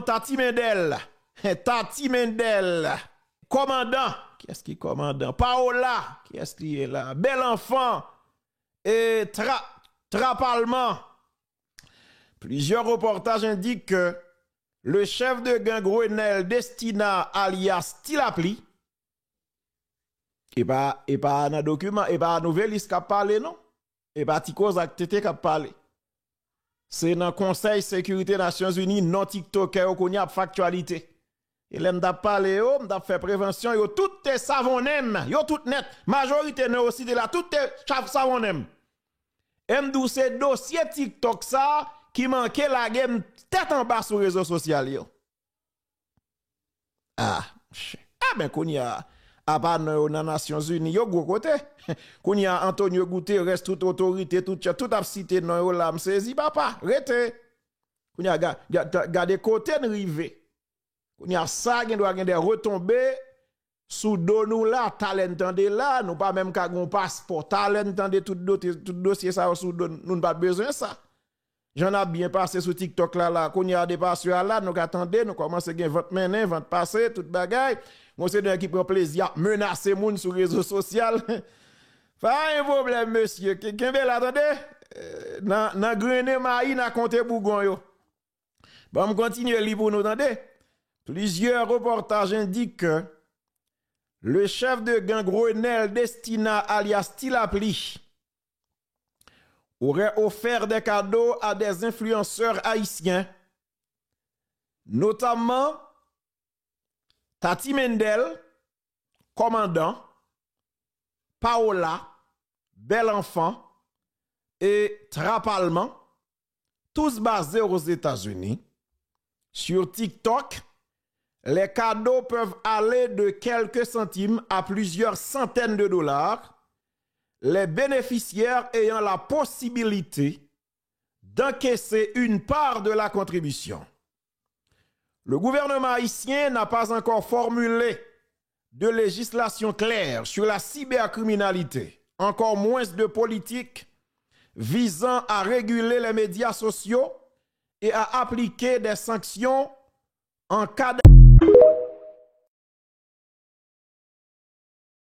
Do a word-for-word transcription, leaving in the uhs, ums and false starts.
Tati Mendel, Tati Mendel, Kòmandan, kiyès ki kòmandan? Paola, kiyès li ye la? Bèl Anfan, e Tra, Trapalman. Plusieurs reportages indiquent que le chef de gang Renel Destina, alias Ti Lapli, e pa, e pa nan dokiman, e pa Nouvelis k ap pale, non. E pa Ti Kozak Tete k ap pale. Se nan Konsèy Sekirite Nasyonzini, non tiktokè yo kounye a ap fè aktyalite. E lè m t ap pale yo, m t ap fè prevansyon, yo tout te savonnen m, yo tout nèt. Majorite nan yo site la, tout te chav savonnen m. E m di w se dosye TikTok sa ki manke lage m tèt anba sou rezo sosyal yo. Ah, monchè. Enben, kounye a, apa non yo nan Nasyonzini, yo gwo kote. Kounye a, Antonio Guterres, tout otorite, tout chèf, tout ap site non yo la, m sezi, papa, rete. Kounye a, ga- ga- ga- gade kote n rive. Kounye a, sa gen dwa gen de retonbe sou do nou la, talè n tande la, nou pa menm ka gen yon paspò. Talè n tande tout, dote, tout dosye sa yo sou do n, nou n pa t bezwen sa. Jan n ap byen pase sou TikTok la, la, kounye a de pasè a la, nou ka tande, nou kòmanse gen vant mennen, vant pase, tout bagay. Gon se de nèg ki pran plezi ap menase moun sou rezo sosyal. Pa gen pwoblèm, mesye. Ke- Kenbe la, tande. Eh, nan, nan grennen mayi, nan konte bougon yo. Bon, m kontinye li pou nou, tande. Plusieurs reportages indiquent que le chef de gang Renel Destina, alias Ti Lapli, aurait offert des cadeaux à des influenceurs haïtiens, notamment Tati Mendel, Kòmandan, Paola, Bèl Anfan e Trapalman, tous basés aux États-Unis. Sur TikTok, les cadeaux peuvent aller de quelques centimes à plusieurs centaines de dollars, les bénéficiaires ayant la possibilité d'encaisser une part de la contribution. Le gouvernement haïtien n'a pas encore formulé de législation claire sur la cybercriminalité, encore moins de politique visant à réguler les médias sociaux et à appliquer des sanctions en cas